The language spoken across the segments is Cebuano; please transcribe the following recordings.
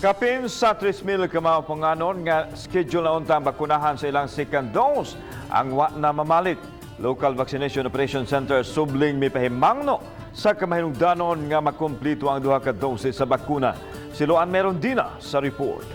Kapin sa 3,000 ka mga uponganon nga schedule na untang bakunahan sa ilang second dose ang wa na mamalit. Local Vaccination Operation Center subling mipahimangno sa kamahinungdanon nga makumplito ang duha ka dose sa bakuna. Si Luan Merondina sa report.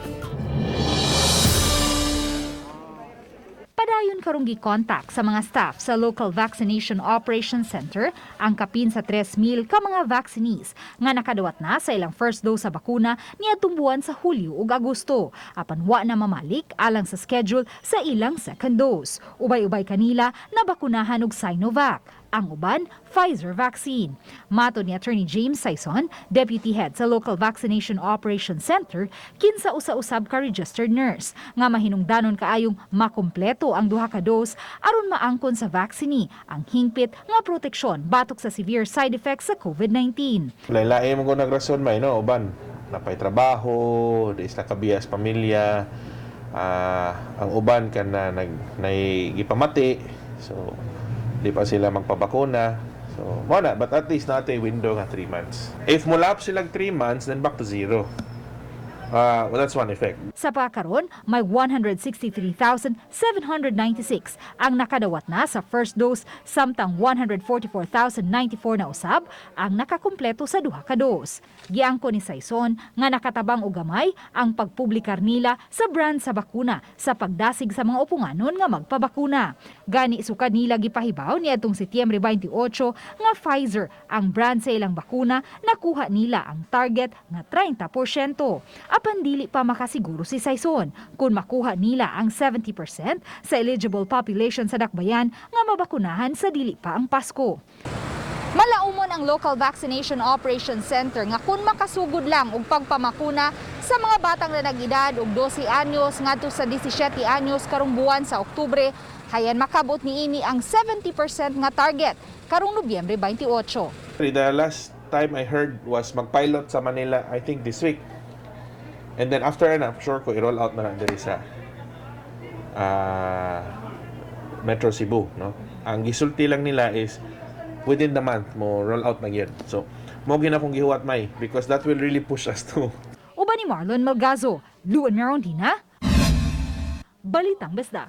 Padayon karong gikontak sa mga staff sa Local Vaccination Operations Center ang kapin sa 3,000 ka mga vaccinees nga nakadawat na sa ilang first dose sa bakuna niadtong buwan sa Hulyo ug Agosto, apan wa na mamalik alang sa schedule sa ilang second dose. Ubay-ubay kanila nabakunahan og Sinovac, ang uban Pfizer vaccine. Matod ni Attorney James Saison, deputy head sa Local Vaccination Operations Center, kinsa usa-usab ka registered nurse nga mahinungdanon kaayong makumpleto ang duha ka dose aron maangkon sa vaccine ang hingpit nga proteksyon batok sa severe side effects sa COVID-19. Lain-lain mo ko nagrason may no, uban napay trabaho, di sila kabiyas pamilya, ang uban ka na nag nay gipamati, so di pa sila magpabakuna. So, mo na, but at least naa tay window nga 3 months. If mo lapse silang 3 months, then back to zero. Well, that's one effect. Sa pakaron, may 163,796 ang nakadawat na sa first dose, samtang 144,094 na usab ang nakakumpleto sa duha ka dose. Giangko ni Saison nga nakatabang og gamay ang pagpublikar nila sa brand sa bakuna sa pagdasig sa mga uponganon nga magpabakuna. Gani sukad nila gipahibaw niadtong Setyembre 28 nga Pfizer ang brand sa ilang bakuna, nakuha nila ang target nga 30%. Apan dili pa makasiguro si Saison kung makuha nila ang 70% sa eligible population sa Dakbayan nga mabakunahan sa dili pa ang Pasko. Malaumon ang Local Vaccination Operations Center nga kung makasugod lang og pagpamakuna sa mga batang na nag-edad og 12 anyos ngadto sa 17 anyos karong buwan sa Oktubre, hayan makabot niini ang 70% nga target karong Nobyembre 28. The last time I heard was mag-pilot sa Manila, I think this week. And then after na, sure ko i-roll out na lang diri sa Metro Cebu, no? Ang gisulti lang nila is within the month mo roll out na gyud. So, mo gina akong gihuwat may because that will really push us to Uban ni Marlon Malgazo, Luan Merondina, Balitang Bisdak.